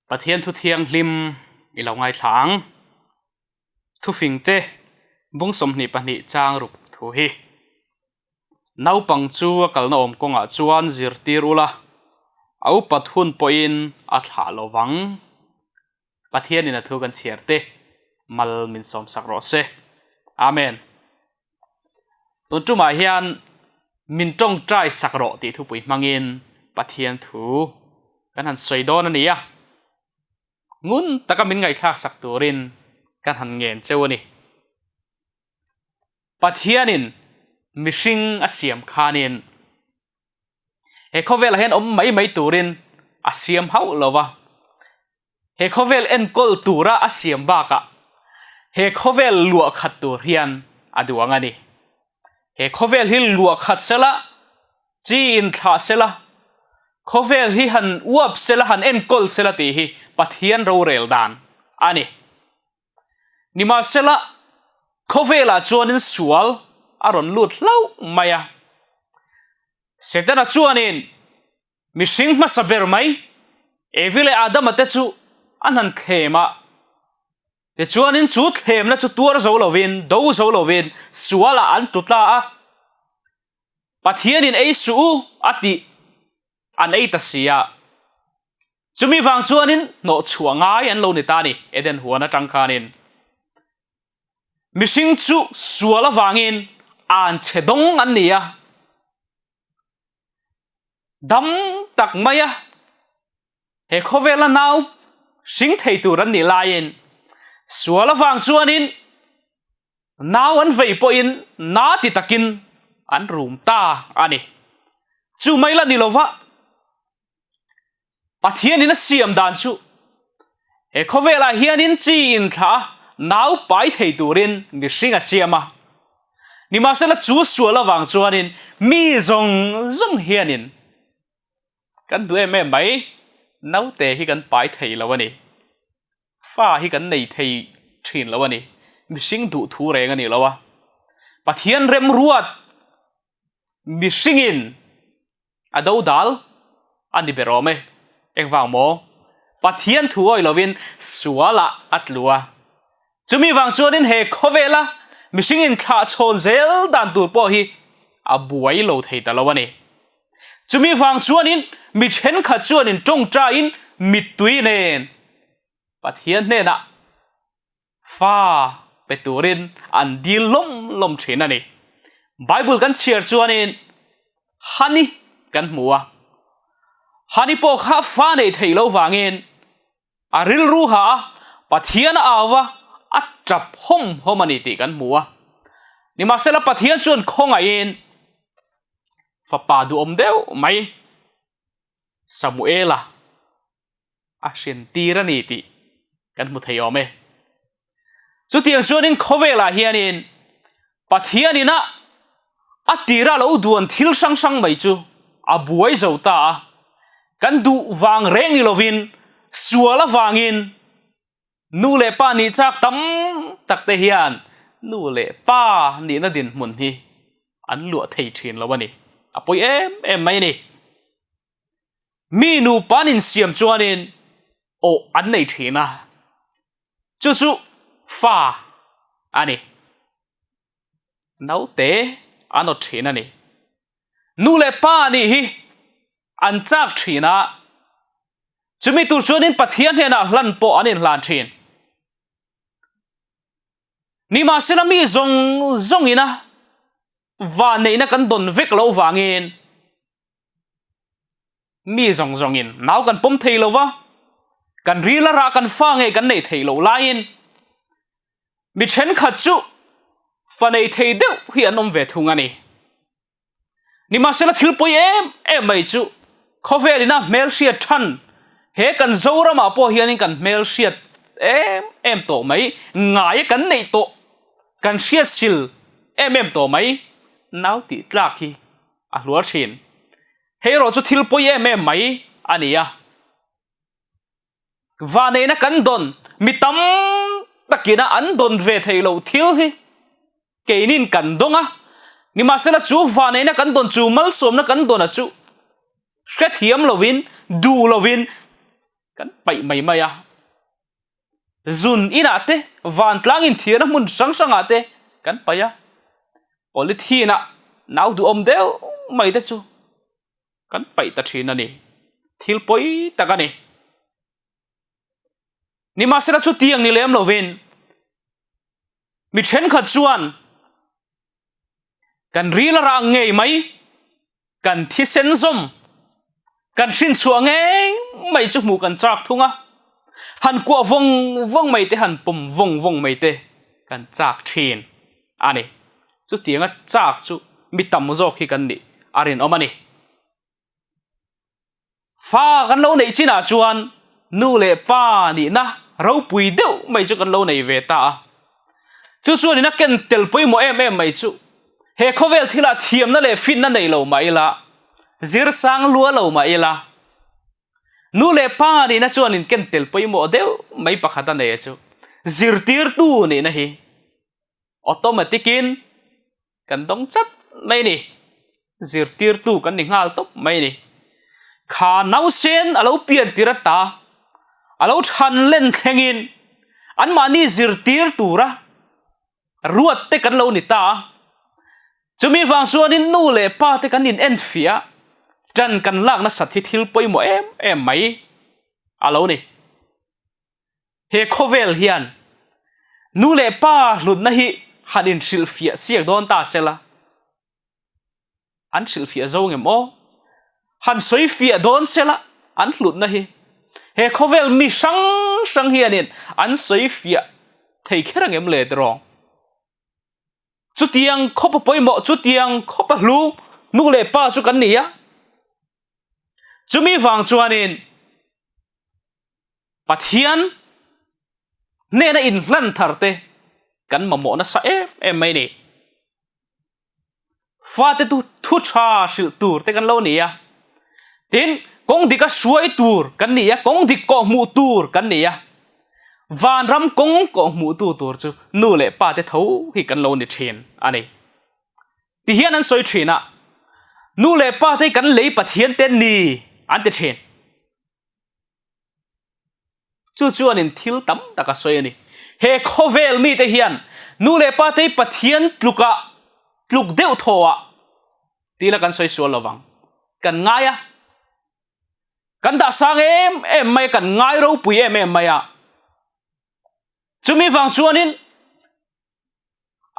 Pathian thu thianghlim i lo ngaithla ang. Thufingte bung 22 chang ruk thu hi. Naupang chu a kalna awm kawngah chuan zirtir ula, a upat hun pawhin a thlah lo vang. Pathianin a thu kan chhiar te mal min sawmsak rawh se. Amen. Tun tumah hian min tawngtai sak rawh tih thupui hmangin Pathian thu kan han sawi dawn a ni a. Ngun taka min ngaihthlak sak turin kan han ngen cheu a ni. Pathianin mihring a siam khanin he khawvelah hian awm mai mai turin a siam hauh lo va. He khawvel enkawl tura a siam bakah he khawvel luah khat tur hian a duang a ni. He khawvel hi luah khat sela, chi inthlah sela, khawvel hi han uap sela, han enkawl sela tih hi Pathian rorel dan a ni. Nimahsela, khawvelah chuanin sual a rawn lut hlauh mai a. Setana chuanin Mihring hmasa ber mai, Evi leh Adama te chu an han thlem a. Tichuanin chu thlemna chu tuar zo lovin, do zo lovin sualah an tlu tla a. Pathianin ei suh u a tih an ei ta si a. Chumi vang chuanin hnawhchhuah ngai an lo ni ta a ni, Eden huan atang khanin. Mihring chu sual avangin an chhe dawng an ni a. Dam tak mai a, he khawvela nau hring thei tur an nih laiin sual avang chuanin nau an vei pawhin na ti takin an rum ta a ni. Chu mai la ni lova Pathianin a siam dan chu he khawvelah hianin chi inthlah a nau pai thei turin mihring a siam a. Nimahsela chu sual avang chuanin mi zawng zawng hianin kan duh em em mai, naute hi kan pai thei lo a ni. Fa hi kan nei thei thin lo a ni. Mihring duh thu reng a ni lo a. Pathian remruat mihringin A do dal a ni ber awm e. Engvang maw? Pathian thu awih lovin sualah a tlu a. Chumi vang chuanin he khawvela mihring inthlahchhawn zel dan tur pawh hi a buai lo thei ta lo a ni. Chumi vang chuanin mi thenkhat chuanin tawngtaiin mittui nen Pathian hnenah fa pe turin an dil lawm lawm thin a ni. Bible kan chhiar chuanin Hani kan hmu a, Hani pawh kha fa nei theih lo vangin a rilru ha a, Pathian a au va, a tap hawm hawm a ni tih kan hmu a. Nimahsela Pathian chuan khawngaihin fapa duhawm deuh mai Samuela a hrin tir a ni tih kan hmu thei awm e. Chutiang chuanin khawvelah hianin Pathianin a a tira lo duan thil hrang hrang mai chu a buai zo ta a, kan duh vang reng ni lovin sual avangin nu leh pa nih chak tam tak te hian nu leh pa nihna dinhmun hi an luah thei thin lo a ni. A pawi em em mai a ni. Mi nupa an insiam chuanin aw an nei thin a, chu chu fa a ni. Naute an awt thin a ni. Nu leh pa nih hi an chak thin a, chumi tur chuanin Pathian hnenah hlan pawh an inhlan thin. Nimahsela mi zawng zawngina vanneihna kan dawn vek loh vangin Mi zawng zawngin nau kan pawm thei lo va, kan ril a rah kan fa ngei kan neih theih loh laiin mi thenkhat chu fa nei thei deuh hi an awm ve thung a ni. Nimahsela thil pawi em em mai chu khawvelin a hmelhriat than he kan Zoramah pawh hianin kan hmelhriat em em tawh mai, ngai kan neih tawh, kan hriatsil em em tawh mai nau tih tlak hi a hluar thin. Hei erawh chu thil pawi em em mai a ni a. Vaneina kan dawn mi tam takina an dawn ve thei lo thil hi keinin kan dawng a, nimahsela chu vaneina kan dawn chu malsawmna kan dawn a chu hrethiam lovin duh lovin. Kan paih mai mai a. Zun inah te, vantlang inthiarna hmun hrang hrangah te kan paih a. Polythene ah nau duhawm deuh mai te chu kan paih ta thin a ni. Thil pawi tak a ni. Nimahsela chutiang ni lem lovin mi thenkhat chuan kan ril a rah ngei mai. Kan thisen zawm, kan hrinchhuah ngei mai chu hmuh kan chak thung a, han kuah vawng vawng mai te, han pawm vawng vawng mai te kan chak thin a ni. Chutianga chak chu mi tam zawk hi kan nih a rinawm a ni. Fa kan lo neih chinah chuan nu leh pa nihna ropui deuh mai chu kan lo nei ve ta a. Chu chuan ina ken tel pawimawh em em mai chu he khawvel thilah thiamna leh finna nei lo mah ila, zir sang lua lo mah ila, nu leh pa nihna chuan in ken tel pawimawh deuh mai pakhat a nei a chu zirtirtu nihna hi automatic in kan dawng chat mai a ni. Zirtirtu kan ni nghal tawp mai a ni. Kha nausen a lo pian tir ata a lo than len thlengin anmahni zirtir tura ruat te kan lo ni ta a. Chumi vang chuanin nu leh pa te kan inenfiah a, ṭan kan lak nasat hi thil pawimawh em em mai a lo ni. He khawvel hian nu leh pa hlutna hi han inhrilhfiah siak dawn ta sela, an hrilhfiah zo ngem aw? Han sawifiah dawn sela an hlutna hi he khawvel mi hrang hrang hianin an sawifiah thei kher angem le tiraw? Chutiang khawpa pawimawh, chutiang khawpa hlu nu leh pa chu kan ni a. Chumi vang chuanin Pathian hnena inhlan thar te kan mamawh nasa em em mai ni. Fate chu thu tha hrilh tur te kan lo ni a, tin kawng dika hruai tur kan ni a, kawng dik kawh hmuh tur kan ni a, vanram kawng kawh hmuh tu tur chu nu leh pa te tho hi kan lo ni thin a ni. Tihian an sawi thin a, nu leh pa te hi kan lei Pathian te ni an ti thin. Chu chuanin thil tam tak a sawi a ni. He khawvel mite hian nu leh pa te Pathian tlukah tluk deuh thawhah tila kan sawi sual lovang. Kan ngai a, kan dah sang em em mai a, kan ngai ropui em em mai a. Chumi vang chuanin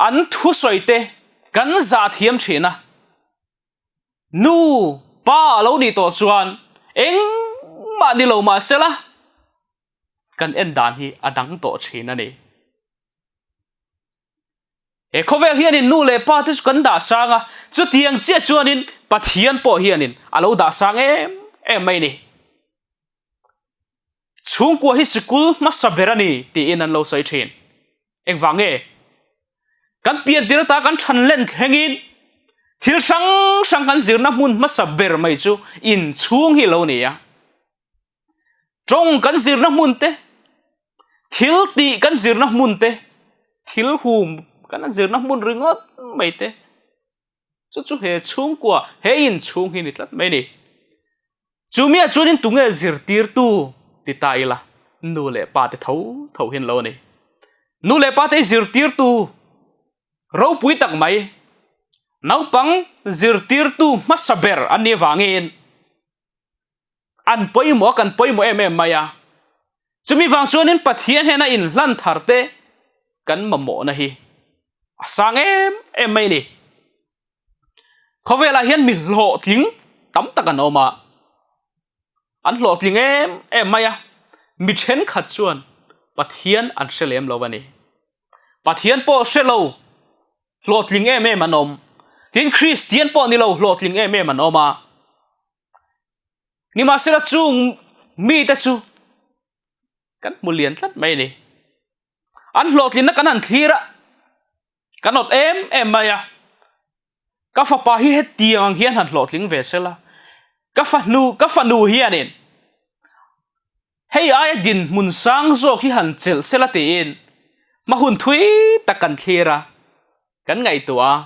an thusawi te kan zah thiam thin a. Nu, pa a lo nih tawh chuan engmah ni lo mah sela kan en dan hi a dang tawh thin a ni. He khawvel hianin nu leh pa te chu kan dah sang a, chutiang chiah chuanin Pathian pawh hianin a lo dah sang em em mai a ni. Chhungkua hi sikul hmasa ber a ni tiin an lo sawi thin. Engvang nge? Kan pian tir ata kan than len thlengin thil hrang hrang kan zirna hmun hmasa ber mai chu inchhung hi lo ni a. Tawng kan zirna hmun te, thil tih kan zirna hmun te, thil hum kan zirna hmun ringawt mai te, Chu chu he chhungkua, he inchhung hi ni tlat mai ni. Chu miah chuanin tunge zirtirtu ti ta ila, nu leh pa te tho tho hian lo a ni. Nu leh pa te hi zirtirtu ropui tak mai, naupang zirtirtu hmasa ber an nih avangin an pawimawh a, kan pawimawh em em mai a. Chumi vang chuanin Pathian hian a inhlan thar te kan mamawhna hi a sang em em mai a ni. Khawvelah hian mi hlawhtling tam tak an awm a, an hlawhtling em em mai a, mi thenkhat chuan Pathian an hre lem lo a ni. Pathian pawh hre lo hlawhtling em em an awm. Tin, Kristian pawh ni lo hlawhtling em em an awm a. Nimahsela chung mite chu kan hmu lian tlat mai a ni. An hlawhtlinna kan han thlir a, kan awt em em mai a. Ka fapa hi hetiang ang hian han hlawhtling ve sela, ka fanu ka fanu hianin hei aia dinhmun sang zawk hi han chelh sela tiin hma hun thui tak kan thlir a. Kan ngaihtuah a,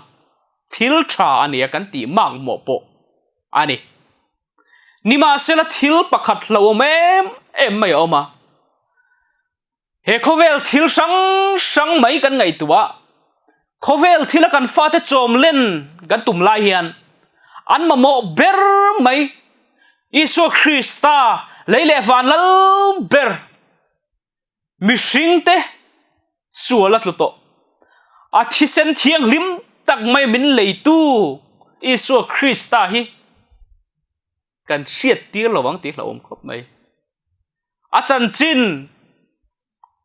thil tha a nia kan tih makmawh pawh a ni. Nimahsela thil pakhat hlauhawm em em mai a awm a. He khawvel thil hrang hrang mai kan ngaihtuah, khawvel thila kan fate chawm len kan tum lai hian an mamawh ber mai Isua Krista lei leh van lal ber mihringte sual a tlu tawh. A thisen thianghlim tak mai min leitu Isua Krista hi kan hriat tir lo ang tih hlauhawm khawp mai. A chanchin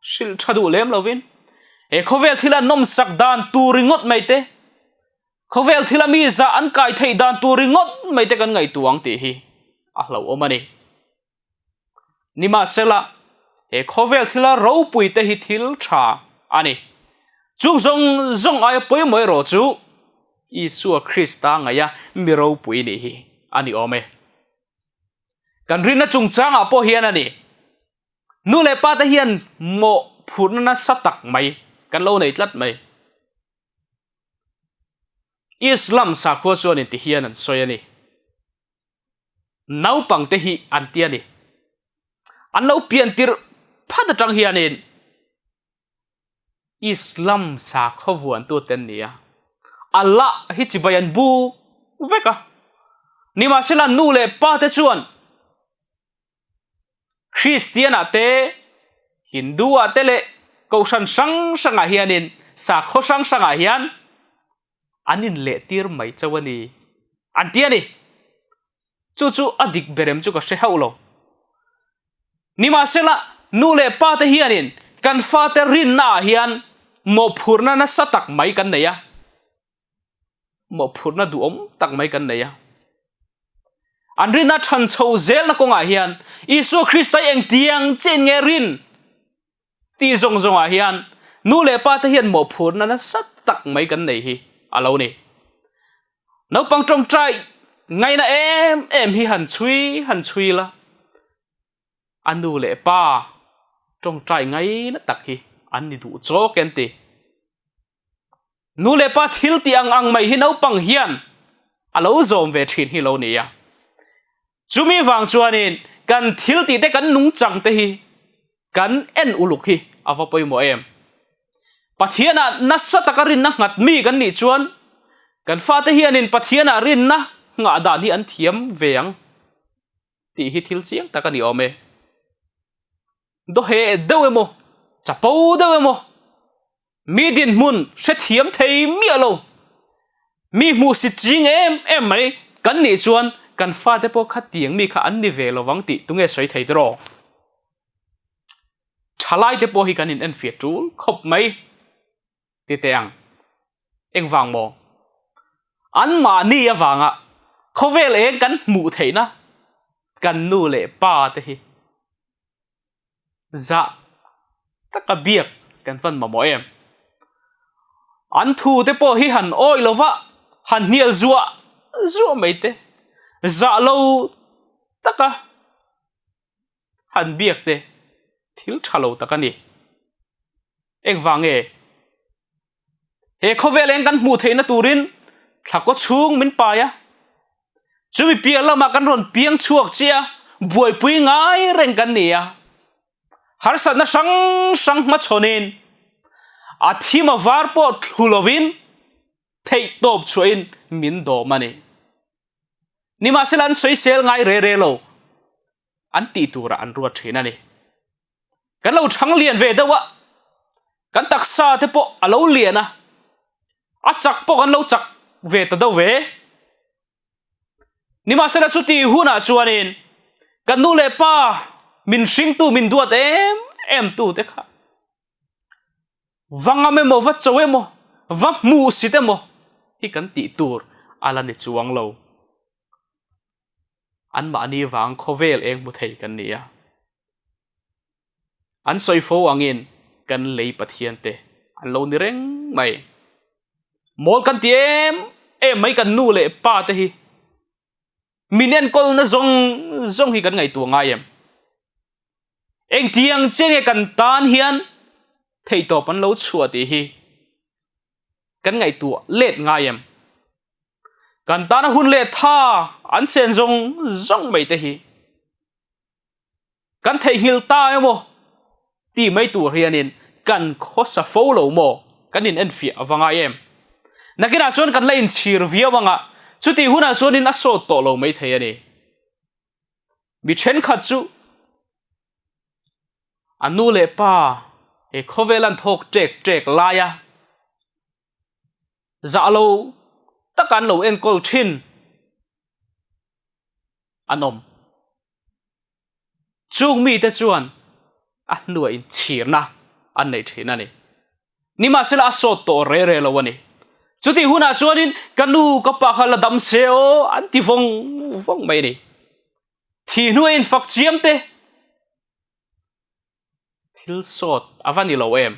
hrilh tha duh lem lovin he khawvel thila nawmsak dan tur ringawt mai te, khawvel thila mi zah an kai theih dan tur ringawt mai te kan ngaihtuah ang tih hi a hlauhawm a ni. Nimahsela, he khawvel thila ropui te hi thil tha a ni. Chung zawng zawng aia pawimawh erawh chu Isua Krista ngaia mi ropui nih hi a ni awm e. Kan rinna chungchangah pawh hian a ni. Nu leh pa te hian mawhphurhna nasa tak mai kan lo nei tlat mai. Islam sakhua chuan inti hian an sawi a ni. Naupang te hi an ti a ni. An lo pian tirh phat atang hianin Islam sakhaw vuantu te an ni a, Allah hi chibai an bu vek a. Nimahsela nu leh pa te chuan Kristian ah te, Hindu ah te leh Kohhran hrang hrang ah hianin sakhaw hrang hrang ah hian an inlehtir mai chauh a ni an ti a ni. Chu chu a dik berem chu ka hre hauh lo. Nimahsela, nu leh pa te hianin kan fate rinna ah hian mawhphurhna nasa tak mai kan nei a, mawhphurhna duhawm tak mai kan nei a. An rinna than chho zelna kawngah hian Isua Krista hi engtiang chiah in nge rin tih zawng zawngah hian nu leh pa te hian mawhphurhna nasa tak mai kan nei hi a lo ni. Naupang tawngtai ngaina em em hi han chhui han chhui la, a nu leh pa tawngtai ngaina tak hi an ni duh chawk e an ti. Nu leh pa thil tih ang ang mai hi naupang hian a lo zawm ve thin hi lo ni a. Chumi vang chuanin kan thil tih te kan nungchang te hi kan en uluk hi a va pawimawh em. Pathianah nasa taka rinna nghat mi kan nih chuan kan fate hianin Pathianah rinna nghah dan hi an thiam ve ang tih hi thil chiang tak a ni awm e. Dawheh deuh emaw, chapo deuh emaw, mi dinhmun hrethiam thei miah lo, mi hmuhsit ching em em mai kan nih chuan kan fate pawh khatiang mi kha an ni ve lo vang tih tunge sawi thei tiraw? Thalaite pawh hi kan in enfiah tul khawp mai ti teh ang. Engvang maw? Anmahni avanga khawvel eng kan hmuh theihna kan nu leh pa te hi zah taka biak kan hman mamawh em? An thu te pawh hi han awih lova han hnial zuah zuah mai te zah lo taka han biak te thil tha lo tak a ni. Engvang nge? He khawvel eng kan hmuh theihna turin thla kaw chhung min pai a, chumi piah lamah kan rawn piang chhuak chiah a, buaipui ngai reng kan ni a. Harsatna hrang hrang hmachhawnin a thim a var pawh thlu lovin theihtawp chhuahin min dawm a ni. Nimahsela an sawisel ngai re re lo an tih turah an ruat thin a ni. Kan lo chhang lian ve deuh a, kan taksa te pawh a lo lian a, a chak pawh kan lo chak ve ta deuh ve. Nimahsela chuti hunah chuanin kan nu leh pa min hringtu min duat em em tu te kha Va ngam emaw, va cho emaw, va hmuh sit emaw hi kan tih tur a la ni chuang lo. Anmahni vang khawvel eng hmu thei kan ni a. An sawi fo angin kan lei Pathian te an lo ni reng mai. Mawl kan ti em em mai kan nu leh pa te hi. Min enkawlna zawng zawng hi kan ngaihtuah ngai em? Engtiang chiah nge kan tan hian theihtawp an lo chhuah tih hi kan ngaihtuah let ngai em? Kan tana hun leh tha an sen zawng zawng mai te hi. Kan theihnghilh ta emaw ti mai tur hianin kan khawsa fo lo maw? Kan in enfiah a va ngai em? Nakinah chuan kan la inchhir viau anga chutih hunah chuanin a sawt tawh lo mai thei a ni. Mi thenkhat chu a nu leh pa he khawvel an thawk ṭek ṭek laia zah lo taka an lo enkawl ṭhin an awm. Chung mite chuan a hnuah inchhirna an nei thin a ni. Nimahsela a sawt tawh re re lo a ni. Chutih hunah chuanin ka nu ka pa kha la dam se aw an ti vawng vawng mai a ni. Thih hnuah infak chiam te thil sawt a va ni lo em?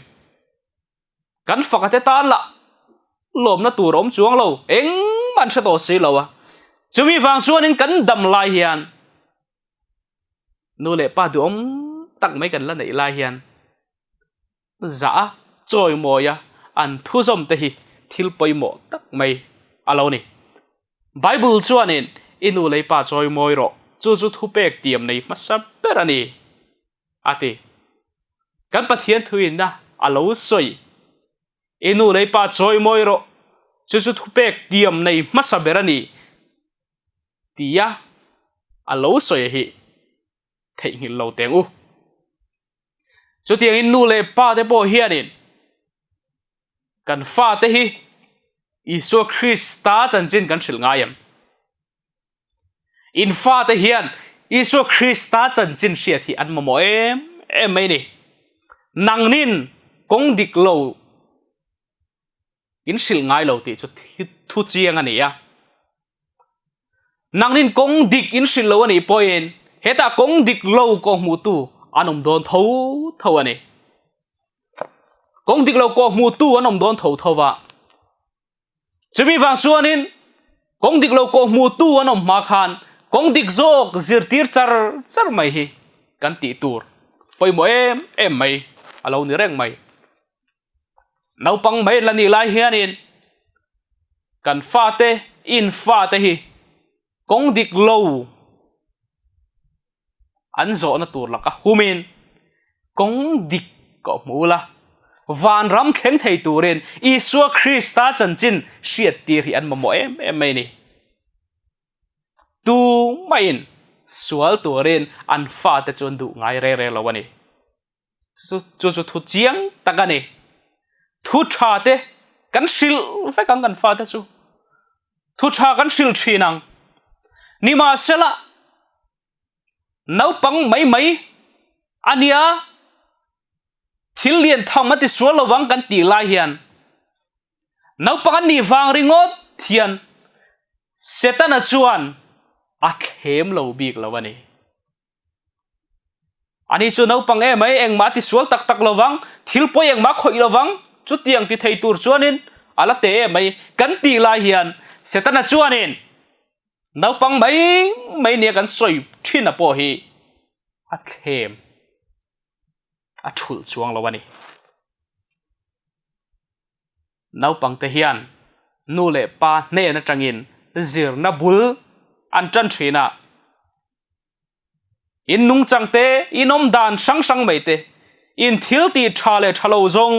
Kan faka te tan lah lawmna tur a awm chuang lo, engmah an hre tawh si lo a. Chumi vang chuanin kan dam lai hian nu leh pa duhawm tak mai kan la neih lai hian zah a chawimawi a an thuzawm te hi thil pawimawh tak mai a lo ni. Bible chuanin i nu leh i pa chawimawi rawh, chu chu thupek tiam nei hmasa ber a ni. A ti. Kan Pathian thuinna a lo sawi. I nu leh i pa chawimawi rawh, chu chu thupek tiam nei hmasa ber a ni tia a lo sawi hi theihnghilh lo teng u. Chutiangin nu leh pa te pawh hianin kan fate hi Isua Krista chanchin kan hrilh ngai em? In fate hian Isua Krista chanchin hriat hi an mamawh em em mai ni. Nangnin kawng dik lo in hrilh ngai lo tih chu thu chiang a ni a. Nangnin kawng dik in hrilh lo a nih pawhin hetah kawng dik lo kawhhmuhtu an awm dawn tho tho a ni. Kawng dik lo kawhhmuhtu an awm dawn tho tho va. Chumi vang chuanin kawng dik lo kawh hmuhtu an awm hma khan kawng dik zawk zirtir char char mai hi kan tih tur pawimawh em em mai a lo ni reng mai. Naupang mai la nih lai hianin kan fate in fate hi kawng dik lo an zawhna tur laka humin kawng dik kawh hmu ula, vanram thleng thei turin Isua Krista chanchin hriat tir hi an mamawh em em mai a ni. Tu maiin sual turin an fate chu an duh ngai reng reng lo a ni. Chu chu thu chiang tak a ni. Thu tha te kan hrilh vek ang kan fate chu. Thu tha kan hrilh thin ang. Nimahsela naupang mai mai a nia thil lian tham a ti sual lovang kan tih lai hian naupang an nih vang ringawt hian Setana chuan a thlem lo bik lo a ni. Ani chu naupang em mai, engmah ti sual tak tak lovang, thil pawi engmah khawih lovang, chutiang ti thei tur chuanin a la te em mai kan tih lai hian Setana chuanin naupang mai mai nia kan sawi thin a pawh hi a thlem a thulh chuang lo a ni. Naupangte hian nu leh pa hnen atangin zirna bul an tan thin a. In nungchang te, in awm dan hrang hrang mai te, in thil tih tha leh tha lo zawng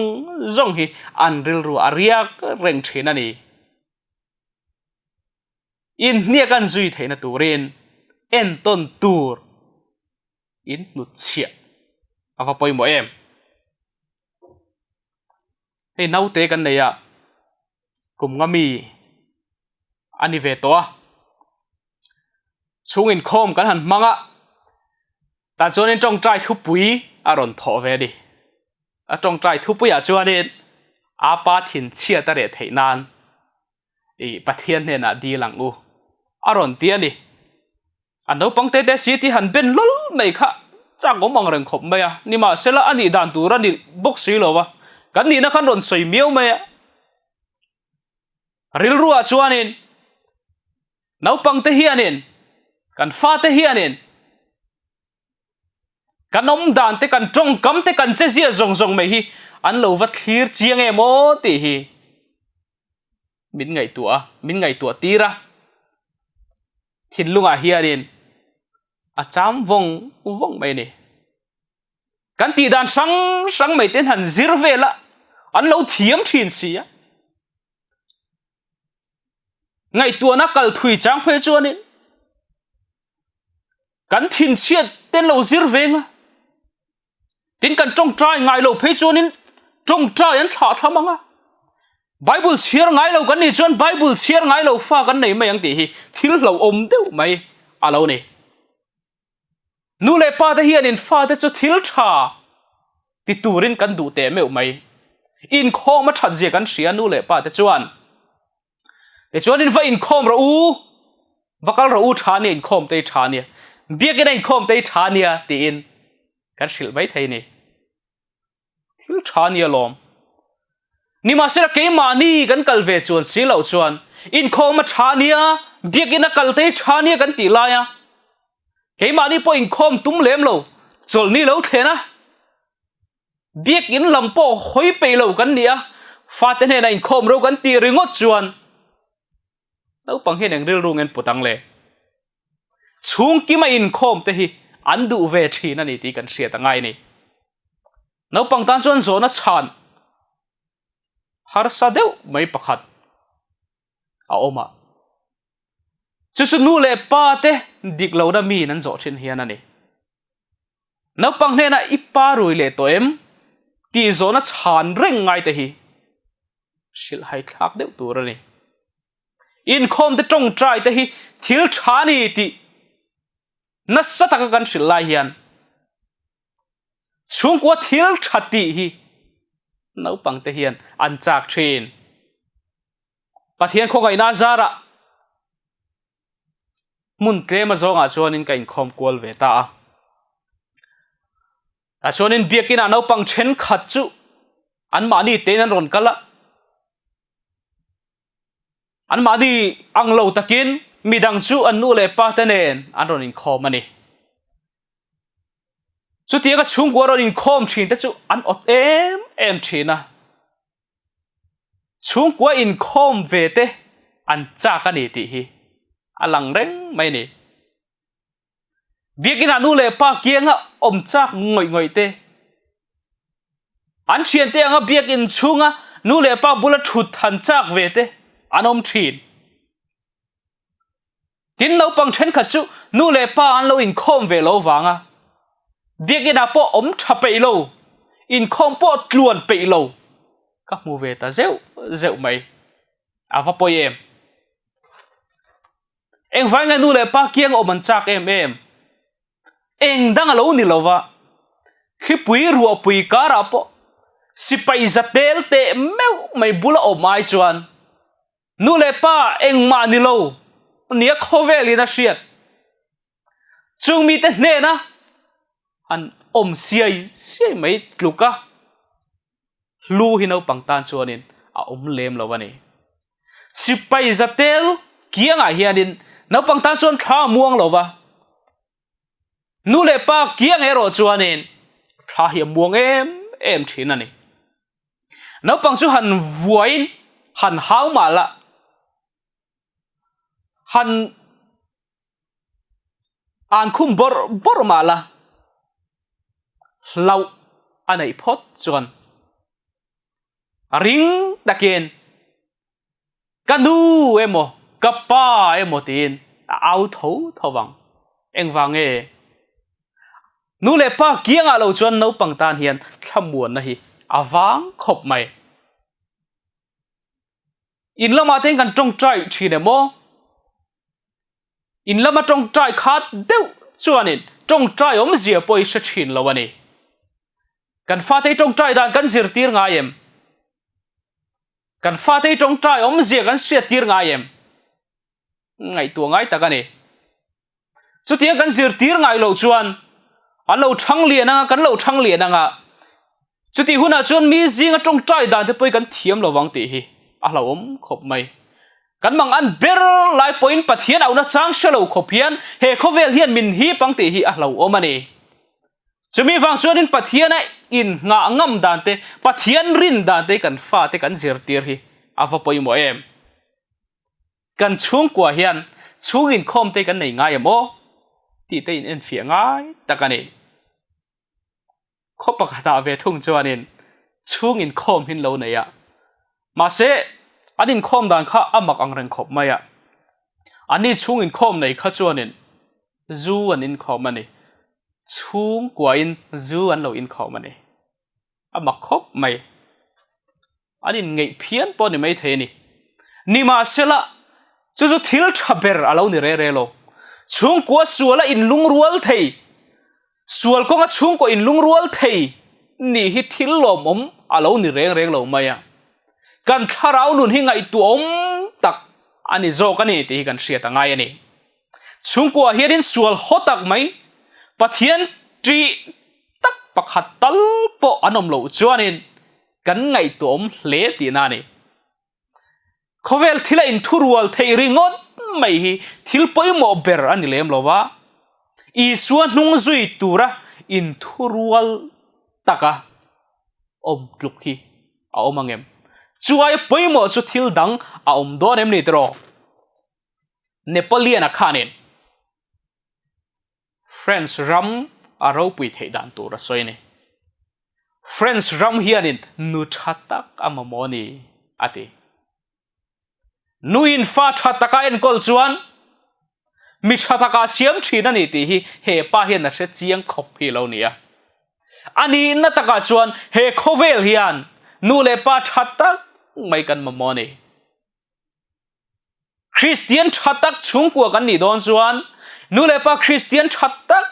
zawng hi an rilru a riak reng thin a ni. In hniak an zui theihna turin entawn tur in hnutchhiah a va pawimawh em? Hei naute kan nei a, kum nga mi a ni ve tawh a. Chhung inkhawm kan han hmang a, tah chuanin tawngtai thupui a rawn thawh ve a ni. A tawngtai thupuiah chuanin apa thinchhiat a reh theih nan ih Pathian hnenah dil ang u a rawn ti a ni. A naupang te te si tih han ben lawl mai kha chak awm ang reng khawp mai a, nimahsela a nih dan tur a ni bawk si lo va, kan nihna khan rawn sawi miau mai a. Rilruah chuanin naupangte hianin kan fate hianin kan awm dan te kan tawngkam te kan che zia zawng zawng mai hi an lo va thlir chiang em aw tih hi min ngaihtuah a min ngaihtuah tir a thinlungah hianin a cham vawng vawng mai a ni. Kan tih dan hrang hrang mai ten han zir vel a, an lo thiam thin si a. Ngaihtuahna kal thui chang phei chuanin kan thinchhiat ten lo zir veng a. Tin kan tawngtai ngai lo phei chuanin tawngtai an thlah thlam ang a. Bible chhiar ngai lo kan nih chuan Bible chhiar ngai lo fa kan nei mai ang tih hi thil hlauhawm deuh mai a lo ni. Nu leh pa te hianin fate chu thil tha ti turin kan duh teh meuh mai. Inkhawm a that zia kan hria nu leh pa te chuan. Tichuan in va inkhawm rawh u, va kal rawh u tha nia inkhawm te hi tha nia, biakina inkhawm te hi tha nia tiin kan hrilh mai thei a ni. Thil tha nia lawm. Nimahsela keimahni kan kal ve chuan si loh chuan inkhawm a tha nia, biakina kal te hi tha nia kan tih lai a, keimahni pawh inkhawm tum lem lo, chawlhni lo thlen a, Biakinn lam pawh hawi peih lo kan ni a, fate hnenah inkhawm ro kan tih ringawt chuan naupang hian eng rilru ngen put ang le? Chhungkima inkhawm te hi an duh ve thin a ni tih kan hriat a ngai a ni. Naupang tan chuan zawhna chhan harsa deuh mai pakhat a awm a. Chu chu nu leh pa te dik lohna miin an zawh thin hian a ni. Naupang hnenah i pa rui leh tawh em? tih zawhna chhan reng ngai te hi hrilh hai thlak deuh tur a ni. Inkhawm te tawngtai te hi thil tha a ni tih nasa taka kan hrilh lai hian chhungkua thil tha tih hi naupang te hian an chak thin. Pathian khawngaihna a zarah hmun tlem a zawngah chuanin ka inkhawm kual ve ta a. Tah chuanin biakinah naupang thenkhat chu anmahni tein an rawn kal a. Anmahni ang lo takin midang chu an nu leh pa te nen an rawn inkhawm a ni. Chutianga chhungkua rawn inkhawm thin te chu an awt em em thin a. Chhungkua inkhawm ve te an chak a ni tih hi a lang reng mai a ni. Biakinah nu leh pa kianga awm chak ngawih ngawih te, an thiante anga biakin chhunga nu leh pa bula thut han chak ve te an awm thin. Tin, naupang thenkhat chu nu leh pa an lo inkhawm ve lo vanga biakinah pawh awm tha peih lo, inkhawm pawh tluan peih lo ka hmu ve ta zeuh zeuh mai. A va pawi em? Engvai nge nu leh pa kiang awm an chak em em? Eng dang a lo ni lo va, thlipui ruahpui karah pawh sipai za tel teh meuh mai bula awm ai chuan Nu leh pa engmah ni lo nia khawvelin a hriat. Chung mite hnena han awm siai siai mai tluk a, hlu hi naupang tan chuanin a awm lem lo a ni. Sipai zatel kiangah hianin naupang tan chuan thla a muang lo va, nu leh pa kiang erawh chuanin thla hi a muang em em thin a ni. Naupang chu han vuain han hau mah la, han an khum bawrh bawrh mah la, hlauh a neih phawt chuan ring takin Ka nu emaw, ka pa emaw tiin a au tho tho vang. Engvang nge? Nu leh pa kiangah lo chuan naupang tan hian thlamuanna hi a vang khawp mai. In lamah te hian kan tawngtai thin em aw? In lama tawngtai khat deuh chuanin tawngtai awmzia pawh i hre thin lo a ni. Kan fate hi tawngtai dan kan zirtir ngai em? Kan fate hi tawngtai awmzia kan hriattir ngai em? Ngaihtuah ngai tak a ni. Chutiang kan zirtir ngai loh chuan an lo thang lian anga, kan lo thang lian anga, chutih hunah chuan mi zinga tawngtai dan te pawh kan thiam lo vang tih hi a hlauhawm khawp mai. Kan mang an ber lai pawhin Pathian auhna chang hre lo khawp hian he khawvel hian min hip ang tih hi a hlauhawm a ni. Chumi vang chuanin Pathiana inngah ngam dan te, Pathian rin dan te kan fate kan zirtir hi a va pawimawh em? Kan chhungkua hian chhung inkhawm te kan nei ngai em aw? tih te in enfiah ngai tak a ni. Khaw pakhatah ve thung chuanin chhung inkhawm hin lo nei a. Mahse, an inkhawm dan kha a mak ang reng khawp mai a. Anni chhung inkhawm nei kha chuanin zu an inkhawm a ni. Chhungkuain zu an lo inkhawm a ni. A mak khawp mai. An inngeih phian pawh ni maithei a ni. Nimahsela, chu chu thil tha ber a lo ni re re lo. Chhungkua suala inlungrual thei, sual kawnga chhungkua inlungrual thei nih hi thil lawmawm a lo ni reng reng lo mai a. Kan thlarau nun hi ngaihtuahawm tak a ni zawk a ni tih hi kan hriat a ngai a ni. Chhungkua hianin sual haw tak mai, Pathian ṭih tak pakhat tal pawh an awm loh chuanin kan ngaihtuahawm hle tihna a ni. Khawvel thila inthurual theih ringawt mai hi thil pawimawh ber a ni lem lo va, Isua hnung zui tura inthurual taka awm tluk hi a awm ang em? Chu aia pawimawh chu thil dang a awm dawn em ni tiraw? Napoleon-a khanin French ram a ropui theih dan tur a sawi a ni. French ram hianin nu tha tak a mamawh a ni, a ti. Nuin fa tha taka enkawl chuan mi tha taka siam thin a ni tih hi he pa hian a hre chiang khawp hi lo ni a. A nihna takah chuan he khawvel hian nu leh pa tha tak mai kan mamawh a ni. Kristian tha tak chhungkua kan nih dawn chuan nu leh pa Kristian tha tak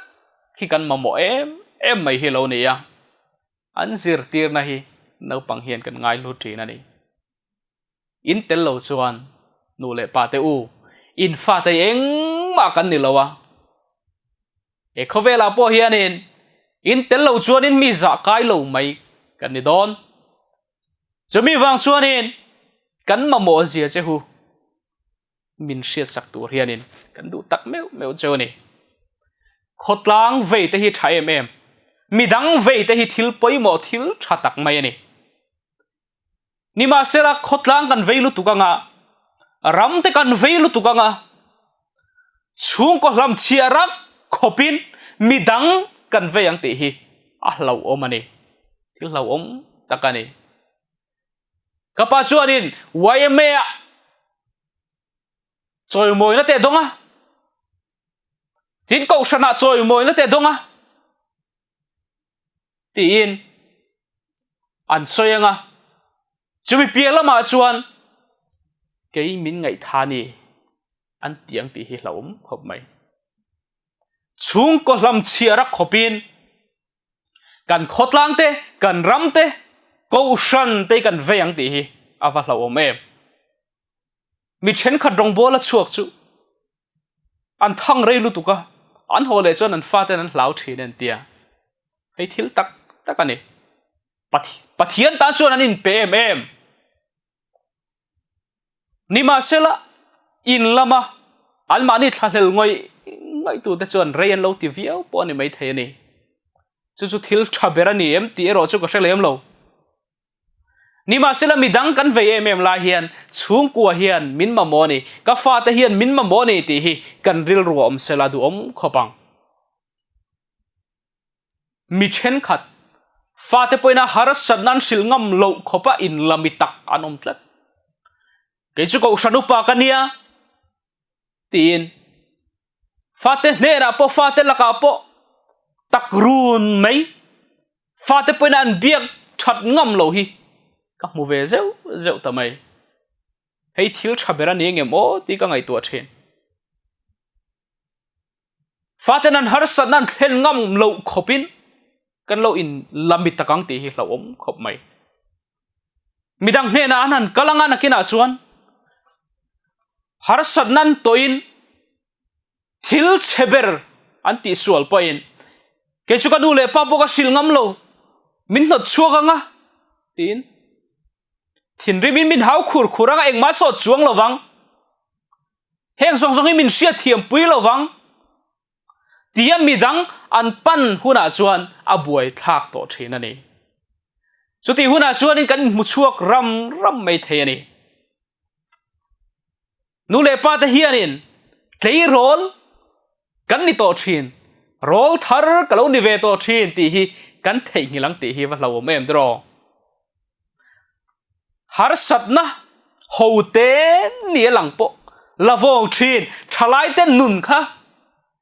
hi kan mamawh em em mai hi lo ni a, an zirtirna hi naupang hian kan ngai hlu thin a ni. In tel lo chuan nu leh pa te u, in fate hi engmah kan ni lo a, he khawvelah pawh hianin in tel lo chuanin mi zah kai lo mai kan ni dawn. Chumi vang chuanin kan mamawh zia che hu min hriatsak tur hianin kan duh tak meuh meuh cheu a ni. Khawtlang vei te hi tha em em, midang vei te hi thil pawimawh thil tha tak mai a ni. Nimahsela khawtlang kan vei lutuk anga, ram te kan vei lutuk anga, chhungkaw hlamchhiah rak khawpin midang kan vei ang tih hi a hlauhawm a ni. Thil hlauhawm tak a ni. Ka pa chuanin YMA ah chawimawina te a dawng a, tin kohhranah chawimawina te a dawng a tiin an sawi ang a, chumi piah lamah chuan kei min ngaihtha ni an ti ang tih hi hlauhawm khawp mai. Chhungkaw hlamchhiah rak khawpin Kan khawtlang te, kan ram te, kohhran te kan vei ang tih hi a va hlauhawm em. Mi thenkhat rawngbawl a chhuak chu an thang rei lutuk a, an haw leh chuan an faten an hlau thin an tia. Hei thil tak tak a ni. Pathian tan chuan an inpe em em. Nimahsela, in lama anmahni thlahlel ngawih ngawih tute chuan rei an lo ti viau pawh a ni maithei a ni. Chu chu thil tha ber a ni em tih erawh chu ka hre lem lo. Nimahsela, midang kan vei em em lai hian chhungkua hian min mamawh a ni, ka fate hian min mamawh a ni tih hi kan rilru a awm sela duhawm khawp ang. Mi thenkhat, fate pawhin a harsatna an hrilh ngam loh khawpa inlami tak an awm tlat. Kei chu Kohhran upa ka nia tiin fate hnenah pawh fate lakah pawh tak run mai fate pawhin an biak that ngam loh hi ka hmu ve zeuh zeuh ta mai. Hei thil tha ber a ni engem aw tih ka ngaihtuah thin. Faten an harsatna an thlen ngam loh khawpin kan lo in la mi tak ang tih hi hlauhawm khawp mai. Midang hnenah an han kal anga nakinah chuan harsatna an tawhin thil chhe ber an tihsual pawhin kei chu ka nu leh pa pawh ka hrilh ngam lo min hnawt chhuak anga tiin thinrimin min hau khur khur anga engmah sawt chuang lovang. Heng zawng zawng hi min hriatthiam pui lo vang tia midang an pan hunah chuan a buai thlak tawh thin a ni. Chutih hunah chuanin kan inhmu chhuak ram ram mai thei a ni. Nu leh pa te hianin tleirawl kan ni tawh thin, rawl thar ka lo ni ve tawh thin tih hi kan. kan theihnghilh ang tih hi va hlauhawm em tiraw? Harsatna hote ni a lang pawh la vawng thin thalaite nun kha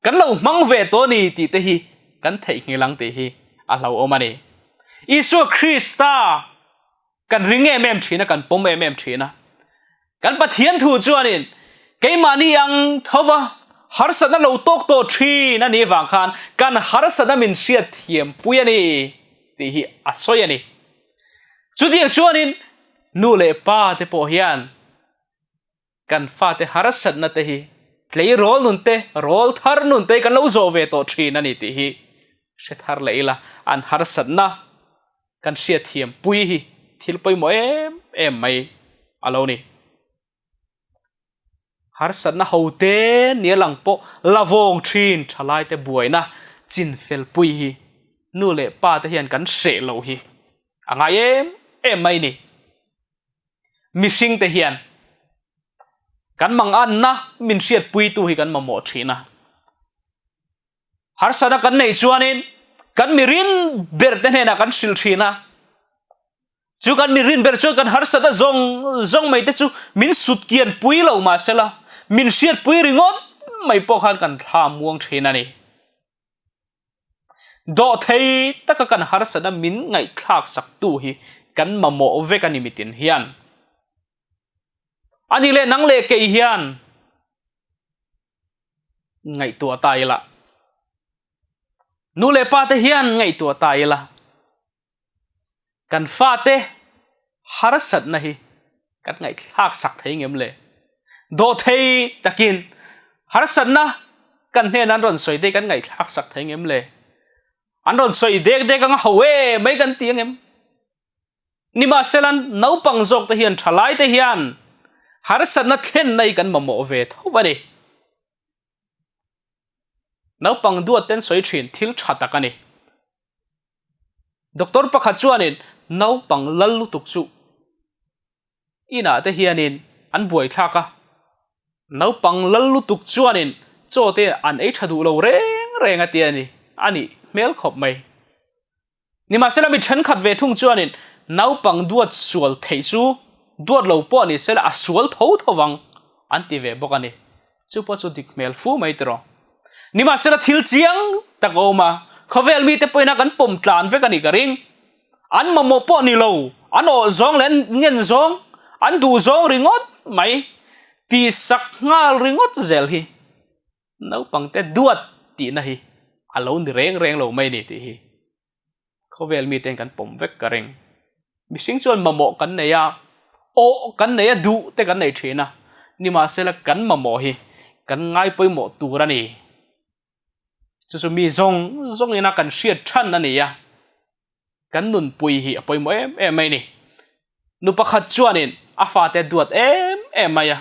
kan lo hmang ve tawh a ni tih te hi kan theihnghilh ang tih hi a hlauhawm a ni. Isua Krista Kan ring em em thin a, kan pawm em em thin a. Kan Pathian thu chuanin keimahni ang thova harsatna lo tawk tawh thin a nih vang khan kan harsatna min hriat thiam pui a ni tih hi a sawi a ni. Chutiang chuanin nu leh pa te pawh hian Kan fate harsatna te hi tleirawl nun te, rawl thar nun te hi kan lo zawh ve tawh thin a ni tih hi hre thar leh ila, an harsatna kan hriatthiam pui hi thil pawimawh em em mai a lo ni. Harsatna hote nia lang pawh la vawng thin thalaite buaina chinfel pui hi nu leh pa te hian kan hreh loh hi a ngai em em mai ni. Mihringte hian kan manganna min hriatpuitu hi kan mamawh thin a. Harsatna kan neih chuanin kan mirin berte hnenah kan hrilh thin a. Chu kan mirin ber chuan kan harsatna zawng zawng mai te chu min sutkian pui lo mahsela min hriatpui ringawt mai pawh khan kan thla muang thin a ni. Dawhthei taka kan harsatna min ngaihthlak saktu hi kan mamawh vek a ni mitin hian. Ani leh nang leh kei hian ngaihtuah ta ila. Nu leh pa te hian ngaihtuah ta ila. Kan fate harsatna hi kan ngaihthlak sak thei ngem le? Dawhthei takin harsatna kan hnenah an rawn sawi te kan ngaihthlak sak thei ngem le? An rawn sawi dek dek anga ho e mai kan ti angem? Nimahsela naupang zawk te hian thalai te hian harsatna thlenna hi kan mamawh ve tho a ni. Naupang duat ten sawi thin thil tha tak a ni. Doctor pakhat chuanin naupang lal lutuk chu inah te hianin an buaithlak a, naupang lal lutuk chuanin chaw te an ei tha duh lo reng reng a ti a ni, a nih hmel khawp mai. Nimahsela mi thenkhat ve thung chuanin naupang duat sual theih chu duat lo pawh ni sela a sual tho tho vang an ti ve bawk a ni. Chu pawh chu dik hmel fu mai tiraw. Nimahsela thil chiang tak a awm a, khawvel mite pawhin a kan pawm tlan vek a nih ka ring. An mamawh pawh ni lo, an awh zawng leh an ngen zawng, an duh zawng ringawt mai, ti sak nghal ringawt zel hi naupangte duat tihna hi a lo ni reng reng lo mai a ni tih hi. Khawvel miten kan pawm vek ka ring. Mihring chuan mamawh kan nei a, awh kan nei a, duh te kan nei thin a. Nimahsela kan mamawh hi kan ngai pawimawh tur a ni. Chu chu mi zawng zawngina kan hriat than a ni a, kan nunpui hi a pawimawh em em mai a ni. Nu pakhat chuanin a fate duat em em mai a,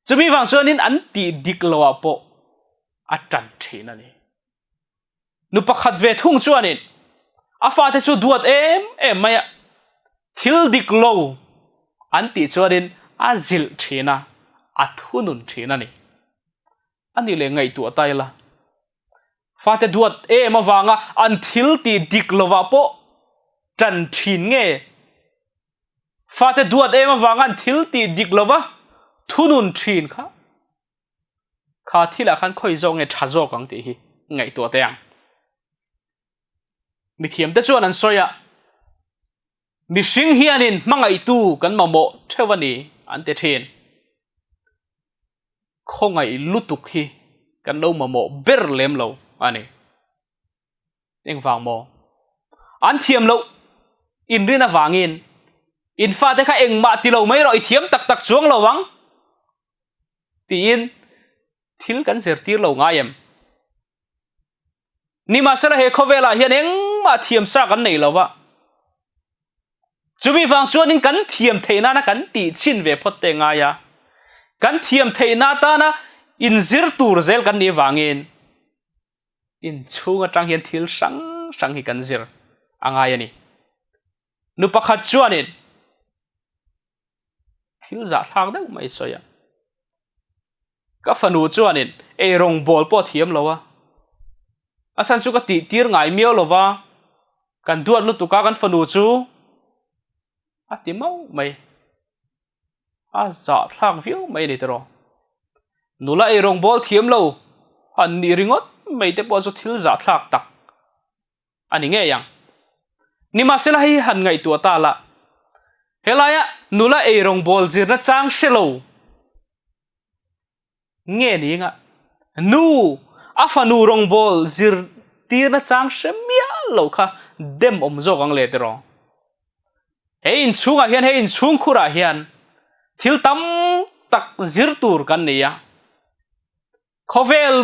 chumi vang chuanin an tih dik loah pawh a tan thin a ni. Nu pakhat ve thung chuanin a fate chu duat em em mai a, thil dik lo an tih chuanin a zilh thin a, a thunun thin a ni. A ni leh ngaihtuah ta ila, fate duat em avanga an thil tih dik lovah pawh tan thin nge? Fate duat em avanga an thil tih dik lova thunun thin kha? Kha thilah khan khawi zawk nge tha zawk ang tih hi ngaihtuah teh ang. Mithiamte chuan an sawi a, mihring hianin hmangaihtu kan mamawh theuh a ni an ti thin. Khawngaih lutuk hi kan lo mamawh ber lem lo a ni. Engvang maw? An thiam loh inrin avangin in fate kha engmah ti lo mai rawh i thiam tak tak chuang lo ang tiin thil kan zirtir lo ngai em? Nimahsela he khawvelah hian engmah thiam sa kan nei lo va. Chumi vang chuanin kan thiam theih nana kan tih chhin ve phawt te ngai a. Kan thiam theihna atana inzir tur zel kan nih vangin Inchhung atang hian thil hrang hrang hi kan zir a ngai a ni. Nu pakhat chuanin thil zahthlak deuh mai sawi a. Ka fanu chuanin eirawng bawl pawh a thiam lo a, a chhan chu ka tih tir ngai miau lo va. Kan duat lutuk a kan fanu chu a ti mauh mai. A zahthlak viau mai a ni tiraw. Nula eirawng bawl thiam lo han nih ringawt mai te pawh chu thil zahthlak tak a ni ngei ang. Nimahsela hei han ngaihtuah ta la, helaia nula eirawng bawl zirna chang hre lo nge ni anga nu a fanu rawngbawl zir tirna chang hre miah lo kha dem awm zawk ang le tiraw. He inchhungah hian he inchhungkhurah hian thil tam tak zir tur kan nei a, khawvel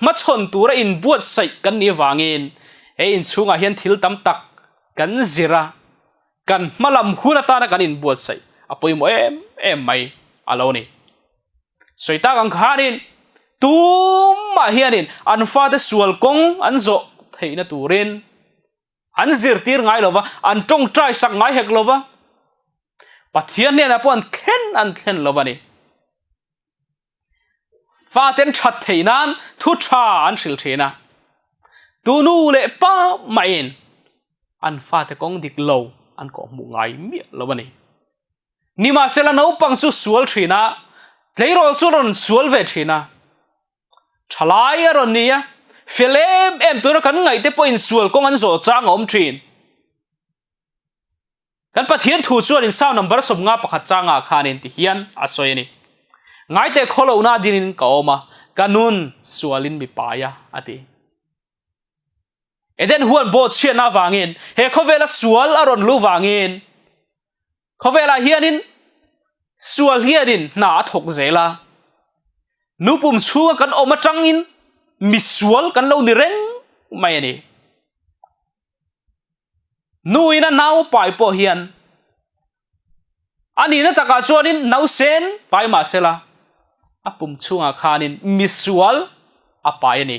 hmachhawn tura inbuatsaih kan nih avangin he inchhungah hian thil tam tak kan zir a, kan hmalam hun atana kan inbuatsaih a pawimawh em em mai a lo ni. Sawi tak ang khanin tumah hianin an fate sual kawng an zawh theihna turin an zirtir ngai lova, an tawngtai sak ngai hek lova, Pathian hnenah pawh an thlen an thlen lo a ni. Faten that theih nan thu tha an hrilh thin a, tu nu leh pa mahin an fate kawng dik lo an kawhhmuh ngai miah lo a ni. Nimahsela naupang chu sual thin a, tleirawl chu rawn sual ve thin a, thalai a rawn ni a, fel em em tura kan ngaihte pawhin sual kawng an zawh chang a awm thin. Kan Pathian thu chuanin Psalm number 51 changah khanin ti hian a sawi a ni. Ngaite khawlohna dinin ka awm a, ka nun sualin mi pai a, a ti. Eden huan bawh chhiatna avangin he khawvela sual a rawn luh vangin khawvelah hianin sual hianin hna a thawk zel a. Nu pum chhunga kan awm atangin misual kan lo ni reng mai a ni. Nu in a nau pai pawh hian a nihna takah chuanin nausen pai mah sela a pum chhungah khanin misual a pai a ni.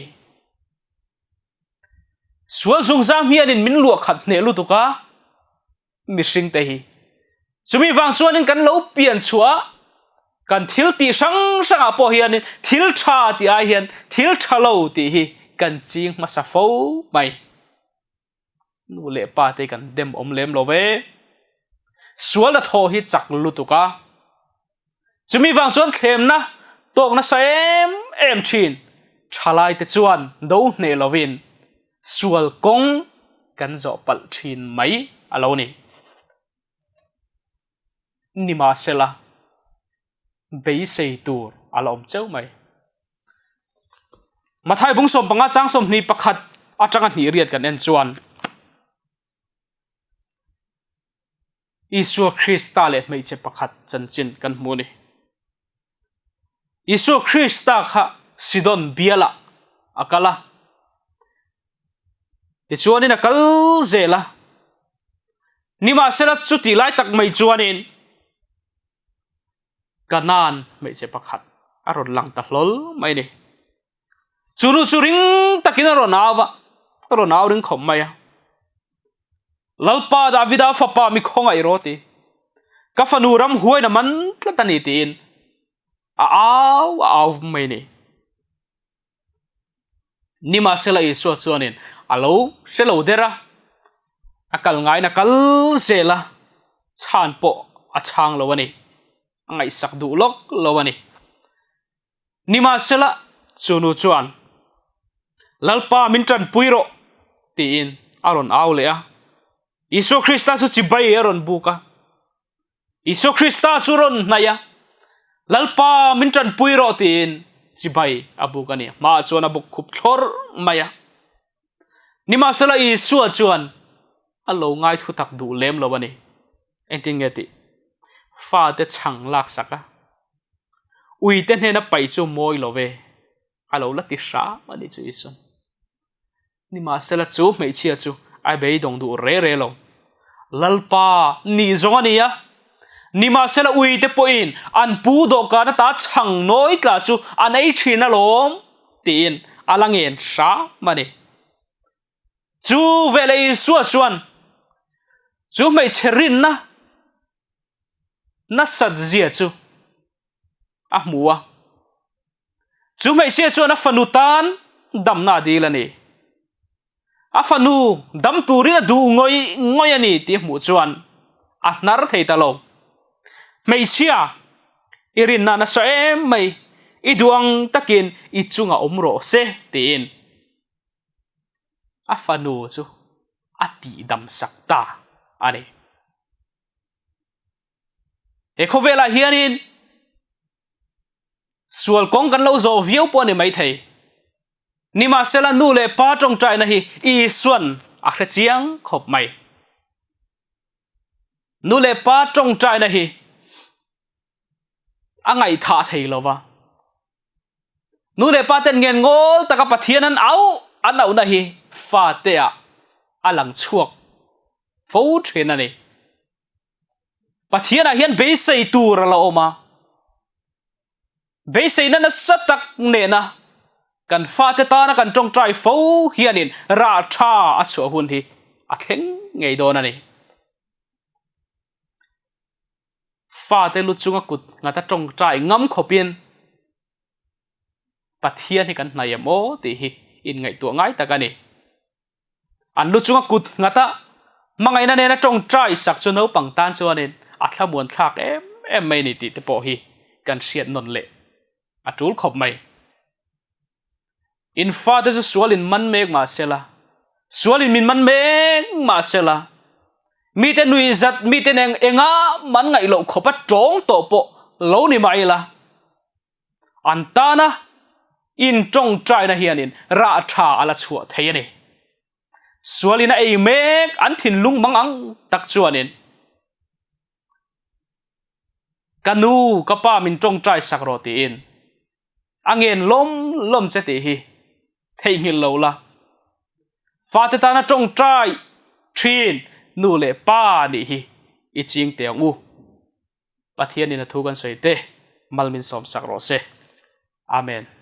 Sual zungzam hianin min luah khat hneh lutuk a, mihring te hi. Chumi vang chuanin kan lo pian chhuah kan thil tih hrang hrangah pawh hianin thil tha tih ai hian thil tha lo tih hi kan ching hmasa fo mai. Nu leh pa te kan dem awm lem lo ve. Sual a thaw hi chak lutuk a. Chumi vang chuan thlemna tawk nasa em em thin. Thalai te chuan do hneh lovin sual kawng kan zawh palh thin mai a lo ni. Nimahsela beisei tur a la awm cheu mai. Mathai bung 15 chang 21 atanga hnih riat kan en chuan Isua Krista leh hmeichhe pakhat chanchin kan hmu a ni. Isua Krista kha Sidon bialah a kal a. Tichuanin a kal zel a. Nimahsela chutih lai tak mai chuanin Kanaan hmeichhe pakhat a rawn lang ta hlawl mai a ni. Chu nu chu ring takin a rawn au a, a rawn au ring khawp mai a. Lalpa Davida fapa mi khawngaih rawh ti. Ka fanu ram huain a man tlat a ni tiin a au a au mai a ni. Nimahsela Isua chuanin a lo hre lo der a, a kal ngaiin a kal zel a, chhan pawh a chhang lo a ni. A ngaihsak duh lawk lo a ni. Nimahsela chu nu chuan, Lalpa min tanpui rawh tiin a rawn au leh a. Isua Krista chu chibai a rawn buk a. Isua Krista chu rawn hnaih a, Lalpa min tanpui rawh tiin chibai a buk a ni. Hmaah chuan a buk khup thlawr mai a. Nimahsela Isua chuan a lo ngai thu tak duh lem lo a ni. Engtin nge tih? Fate chhang laksak a, uite hnena paih chu mawi lo ve, a lo la ti hram a ni chu Isuan. Nimahsela chu hmeichhia chu a beidawng duh re re lo. Lalpa nih zawng a ni a, nimahsela uite pawhin an pu dawhkan ata chhang nawi tla chu an ei thin alawm tiin a la ngen hram a ni. Chu veleh Isua chuan chu hmeichhe rinna nasat zia chu a hmu a. Chu hmeichhia chuan a fanu tan damna a dil a ni. A fanu dam turin a duh ngawih ngawih a ni tih hmuh chuan a hnar thei ta lo. Hmeichhia, i rinna nasa em mai, i duh ang takin i chungah awm rawh se tiin a fanu chu a tihdam sak ta a ni. He khawvelah hianin Sual kawng kan lo zawh viau pawh a ni maithei. Nimahsela nu leh pa tawngtaina hi Isuan a hre chiang khawp mai. Nu leh pa tawngtaina hi a ngaihthah thei lo va. Nu leh pa ten ngen ngawl taka Pathian an auh an auhna hi fateah a lang chhuak fo thin a ni. Pathianah hian beisei tur a la awm a, beiseina nasa tak nena kan fate tana kan tawngtai fo hianin rah tha a chhuah hun hi a thleng ngei dawn a ni. Fate lu chunga kut nghata tawngtai ngam khawpin Pathian hi kan hnaih em aw tih hi inngaihtuah ngai tak a ni. An lu chunga kut nghata hmangaihna nena tawngtai sak chu naupang tan chuanin a thlamuan thlak em em mai ni tih te pawh hi kan hriat nawn leh a tul khawp mai. In fate chu sualin man mek mah sela, sualin min man mek mah sela, mite nuihzat, mite eng enga man ngaih loh khawpa tawng tawh pawh lo ni mah ila, An tana intawngtaina hianin rah tha a la chhuah thei a ni. Sualin a ei mek an thinlung mang ang tak chuanin Ka nu, ka pa min tawngtai sak rawh tiin a ngen lawm lawm che tih hi theihnghilh lo la. Fate tana tawngtai thin nu leh pa nih hi i ching teh ang u. Pathianin a thu kan sawi te mal min sawmsak rawh se. Amen.